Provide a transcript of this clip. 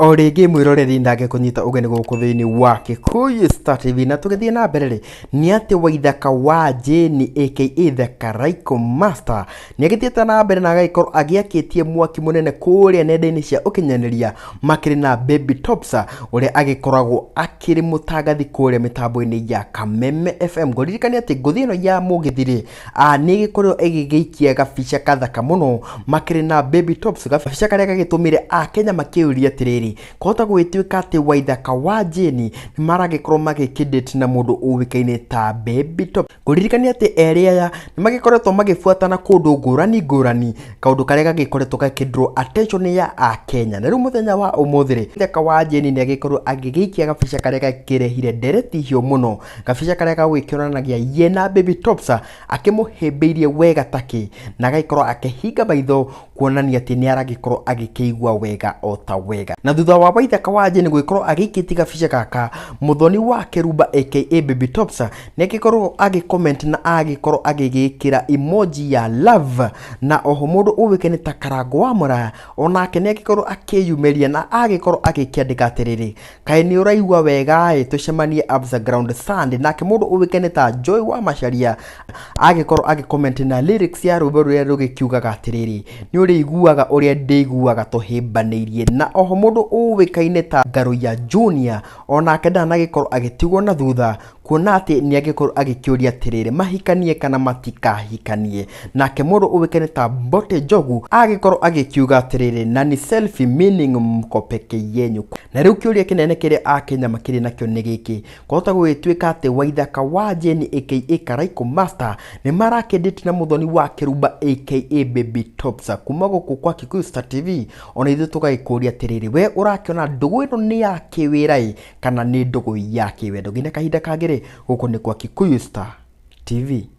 O rĩngĩ mwĩroreri ndange kũnyita ũgeni gũkũ thĩinĩ wa Kikuyu Star TV. Na tũgĩthiĩ na mbere rĩ, nĩ atĩ Waithaka wa Jane aka The Karaiko Master nĩ agĩthiĩte na mbere na agagĩkorwo agĩakĩtie mwaki mũnene kũrĩa nenda-inĩ cia ũkinyanĩria makĩrĩ na Baby Tops, ũrĩa agĩkoragwo akĩrĩ mũtangathi kũrĩa mĩtambo-inĩ ya Kameme FM. Ngũririkania atĩ ngũthi ĩno ya mũgithi rĩ, nĩ ĩgĩkorirwo ĩgĩgĩikia gabica kathaka mũno makĩrĩ na Baby Tops, gabica karĩa gagĩtũmire Akenya makĩũria atĩrĩrĩ, kũhota gũgĩtuĩka atĩ Waithaka wa Jane nĩ maragĩkorwo magĩkĩdate na mũndũ ũĩkaine ta Baby Tops. Ngũririkania atĩ erĩ aya nĩ magĩkoretwo magĩbuatana kũndũ ngũrani ngũrani, kaũndũ karĩa gagĩkoretwo gakĩ draw attention ya Akenya. Na rĩu mũthenya wa ũmũthĩ rĩ, Waithaka wa Jane nĩ agĩkorirwo agĩgĩikia gabica karĩa gakĩrehire ndereti hiũ mũno, gabica karĩa gagũgĩkĩonanagia ye na Baby Tops akĩmũhĩmbĩirie wega takĩ, na agagĩkorwo akĩhinga maitho kuonania atĩ nĩ aragĩkorwo agĩkĩigua wega o ta wega. Na thutha wa Waithaka wa Jane gũgĩkorwo agĩikĩtie gabica gaka, Mũthoni wa Kĩrumba aka Baby Tops nĩ agĩkorwo agĩcomment na agĩkorwo agĩgĩkĩra emoji ya love. Na oho mũndũ ũĩkaine ta Karango wa Mũraya onake nĩ agĩkorwo akĩyumĩria na agĩkorwo agĩkĩandĩka atĩrĩrĩ, kaĩ nĩ ũraigua wega ĩ, tũcemanie Absa Ground Sunday. Nake mũndũ ũĩkaine ta Joy wa Macharia agĩkorwo agĩcomment na lyrics ya rwĩmbo rũrĩa rũgĩkiugaga atĩrĩrĩ, nĩ ũrĩiguaga ũrĩa ndĩiguaga tũhĩmbanĩirie. Na oho mũndũ ũĩkaine ta Ngaruiya Junior onake ndanagĩkorwo agĩtigwo na thutha, kuona atĩ nĩ agĩkorwo agĩkĩũria atĩrĩrĩ, mahikanie kana matikahikanie. Nake mũndũ ũĩkaine ta Mbote Njogu agĩkorwo agĩkiuga atĩrĩrĩ, na ni selfie meaning mko peke yenyu. Na rĩu kĩũria kĩnene kĩrĩa Akenya makĩrĩ nakĩo nĩ gĩkĩ, kwahota gũgĩtuĩka atĩ Waithaka wa Jane aka Karaiko Master nĩ marakĩdate na Mũthoni wa Kĩrumba aka Baby Tops. Kuma gũkũ kwa Kikuyu Star TV ona ithuĩ tũgagĩkũria atĩrĩrĩ, we ũrakĩona ndũgũ ĩno nĩ ya kĩwĩra ĩ kana nĩ ndũgũ ya kĩwendo? Nginya kahinda kangĩ rĩ, gũkũ nĩ kwa Kikuyu Star TV.